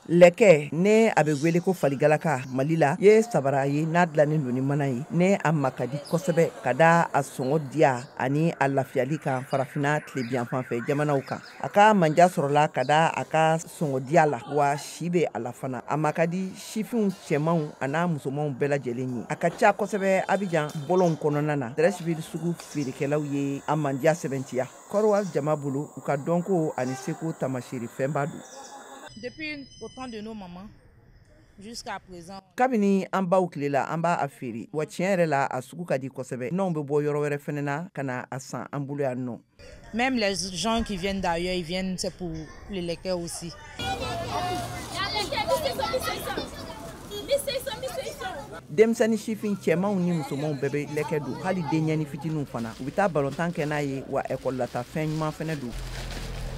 Lɛkɛ ne a bɛ wele ko faligalaka Mali la ye sabara ye n'a dilannen don ni mana ye ne a ma ka di kosɛbɛ ka da a sɔngɔ diya ani a lafiyali kan farafinna tilebinyanfan fɛ jamanaw kan. A ka manja sɔrɔla ka da a ka sɔngɔ diya la, wa si bɛ a la fana. A ma ka di sifinw cɛmanw a n'a musomanw bɛɛ lajɛlen ye. A ka ca kosɛbɛ Abidjan bɔlɔnw kɔnɔna na. Treichville sugu feerekɛlaw ye a mandiya sɛbɛntiya. Kɔdiwari jama bolo, u ka dɔnko ani seko taamasere fɛnba don. Depuis au temps de nos mamans jusqu'à présent. Kabini an baw tile la, an b'a a feere, wa tiɲɛ yɛrɛ la, a sugu ka di kosɛbɛ. N'anw bɛ bɔ yɔrɔ wɛrɛ fɛnɛ na ka na a san an bolo yan nɔ. Même les gens qui viennent d'ailleurs, ils viennent, c'est pour le lɛkɛ aussi. Denmisɛnnin sifin cɛmanw ni musomanw bɛɛ bɛ lɛkɛ don, hali denɲɛni fitininw fana. U bɛ taa balontan kɛ n'a ye, wa ekɔlilata fɛn ɲuman fɛnɛ don.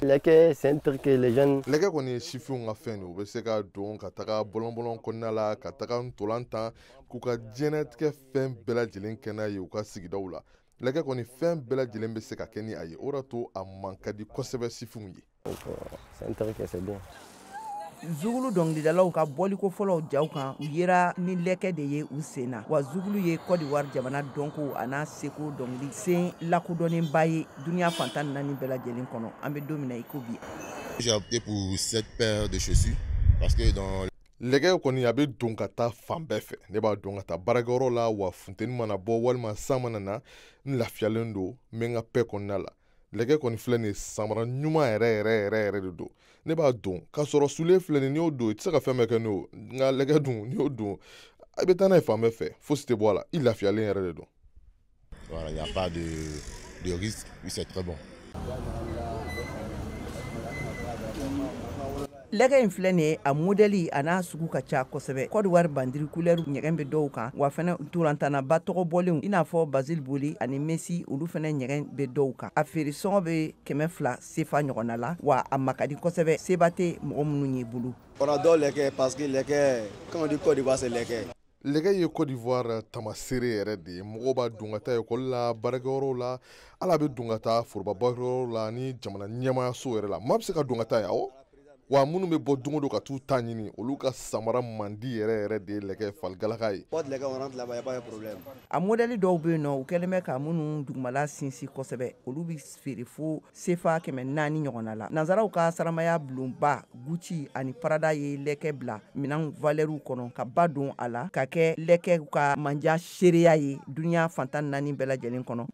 Lɛkɛ, c'est un truc que les jeunes. Lɛkɛ kɔni ye sifinw ka fɛn de ye. U bɛ se ka don ka taga bɔlɔn-bɔlɔn kɔnɔna la, ka taga ntolan tan, k'u ka diɲɛnatigɛ fɛn bɛɛ lajɛlen kɛ n'a ye u ka sigidaw la. Lɛkɛ kɔni fɛn bɛɛ lajɛlen bɛ se ka kɛ ni a ye. O de to a man ka di kosɛbɛ sifinw ye. C'est un truc que c'est bien. Zugulu dɔnkilidalaw ka bɔliko fɔlɔw jaw kan, u yera ni lɛkɛ de ye u sen na. Wa zugulu ye Kɔdiwari jamana dɔnko a n'a seko dɔnkili sen lakodɔnnenba ye duniya fantan naani bɛɛ lajɛlen kɔnɔ. An bɛ don min na i ko bi. J'ai opté pour cette paire de chaussures parce que dans Lɛgɛ kɔni a bɛ don ka taa fan bɛɛ fɛ. Ne b'a don ka taa baarakɛyɔrɔ la, wa funteni mana bɔ walima san mana na, n lafiyalen don, n bɛ n ka paix kɔnɔna la. Lɛgɛ kɔni filɛ nin ye, samara ɲuman yɛrɛ yɛrɛ yɛrɛ yɛrɛ de don. Ne b'a don k'a sɔrɔ soulier filɛ nin ye, n'i y'o don i tɛ se ka fɛn bɛɛ kɛ n'o ye. Nka lɛgɛ dun, n'i y'o don, i bɛ taa n'a ye fan bɛɛ fɛ, fosi tɛ bɔ a la, i lafiyalen yɛrɛ de don. Voilà, il n'y a pas de risque, oui, c'est très bon. Lɛgɛ in filɛ nin ye, a modɛli a n'a sugu ka ca kosɛbɛ. Kɔdiwari bandiri couleur ɲɛgɛn bɛ dɔw kan, wa fɛnɛ ntolantannaba tɔgɔ bɔlenw i n'a fɔ Basile Boli ani Messi, olu fɛnɛ ɲɛgɛn bɛ dɔw kan. A feere sɔngɔ bɛ 200 sefa ɲɔgɔnna la, wa a ma ka di kosɛbɛ, seba tɛ mɔgɔ minnu ye bolo. On adore lɛkɛ parce que lɛkɛ, quand on dit Côte d'Ivoire, c'est lɛkɛ. Lɛgɛ ye Côte d'Ivoire taamasere yɛrɛ de ye. Mɔgɔw b'a don ka taa ekɔli la, baarakɛyɔrɔw la, hali a bɛ don ka taa foroba baarakɛyɔrɔw la ni jamana ɲɛmaayaso yɛrɛ la. Maa bɛ se ka don ka taa yen, awɔ. Wa minnu bɛ bɔ don o don ka t'u ta ɲini, olu ka samara mandi yɛrɛ yɛrɛ de ye lɛgɛ faligalaka ye. A modɛli dɔw bɛ yen nɔ, u kɛlen bɛ ka minnu dugumala sinsin kosɛbɛ, olu bɛ feere fo sefa 400 ɲɔgɔnna la. Nansaraw ka saramaya bulonba Gucci ani Prada ye lɛkɛ bila minɛn valɛriw kɔnɔ ka ba don a la ka kɛ lɛkɛ ka manja seereya ye duniya fantan naani bɛɛ lajɛlen kɔnɔ.